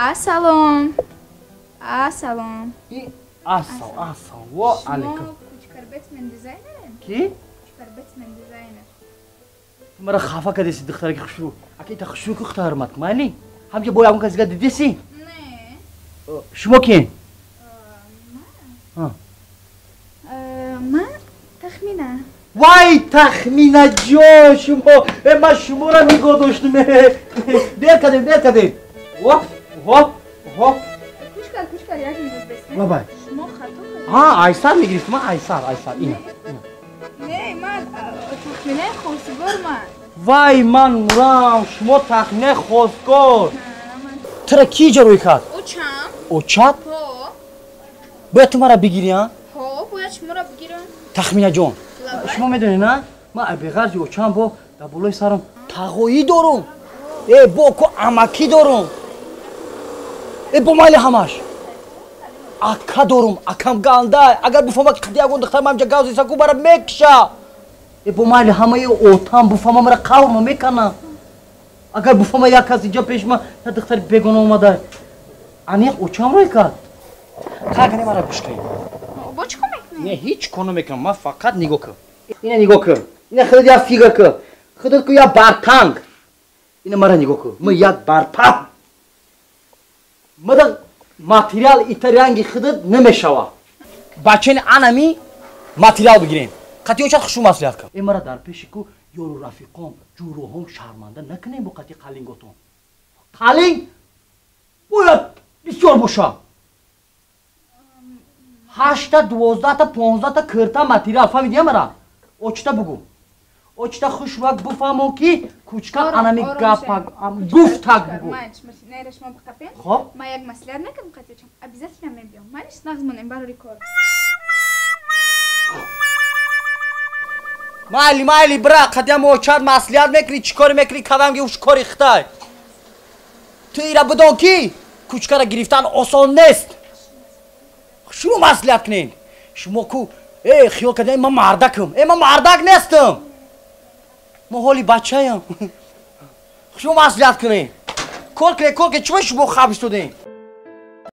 Ассалом. Ассалом. И ассалом, ассалом. Ва алейкум. Кучкар Бэтмен дизайнерен? Ки? Кучкар Бэтмен дизайнер. Ту мара хафа кардеси, духтараки хушрӯ. Ака ита хушрӯ ку хутармат, майли? Ҳамҷа бо ягон касига дидеси? Не. Шумо ки? Ман? Ман Тахмина. Вай, Тахмина ҷон, шумо! Ман шуморо нигоҳ доштум. Дер кардем, дер кардем. Оп, оп, оп. Кучкар, кучкар, як минут бесне. Лабай. Шумо хато кардед. А, айсар мегирифтам, айсар, айсар. Ина, ина. Не, ман Тахминаи хостгор ман. Вай, ман мурам, шумо Тахминаи хостгор. Тура ки иҷа рӯй кард? Очам. Очат? Ҳо. Бояд ту мара бигирӣ, а? Ҳо, бояд шуморо бигирам. Тахмина ҷон, шумо медонед, на? Ман беғарзи очам бо дар болои сарам тағоӣ дорум. Э, бо ку амакӣ дорум. Э, бо майли ҳамаш. Ака дорум, акам гандай. Агар буфама ки қади ягон духтар ман ҷа гавзи саку бара мекша. Э, бо майли ҳамаи отам буфама мара қавма мекана. Агар буфама як кас инҷа пеш ма я духтари бегона омада. Аниқ очам рӯй кард. Қагане мара гӯш кунед. Бо чӣ кор мекунед? Не, ҳеҷ кор намекунам. Ман фақат нигоҳ кун. Ина нигоҳ кун. Ина худат як фигур кун. Худат ку як бартанг. Ина мара нигоҳ кун. Ман як барпап. Мада материал ита ранги худат намешава. Бачани анами материал бигирем. Қатъи очат хушу маслиҳат кун. Э, мара дар пеши ку ёру рафиқом, ҷӯроҳом шарманда накунем бо қатъи қалинготон. Қалинг бояд бисёр боша. 8та, 12та, 15та кирта материал. Фаҳмидӣ мара? Очта бугу. Очта хушвак буфаҳмон ки кучка анами гапа гуфтак бугу. Нера шумо биқапен. Хоб? Ман як маслиҳат накардам қатъи очам. Обязательно мебиём. Маниш нағз монем барори кор. Майли, майли, бира, қадям очат маслиҳат мекунӣ, чӣ коре мекунӣ, кадам ки уш кори хитай. Ту ира бидон ки кучкара гирифтан осон нест. Шумо маслиҳат кунед. Шумо ку хиёл кардем ман мардакам. Ман мардак нестам. Ман ҳоли бачаям. Шумо маслиҳат кунед. Кор кунед, кор кунед. Чӣ шумо хаб истодем?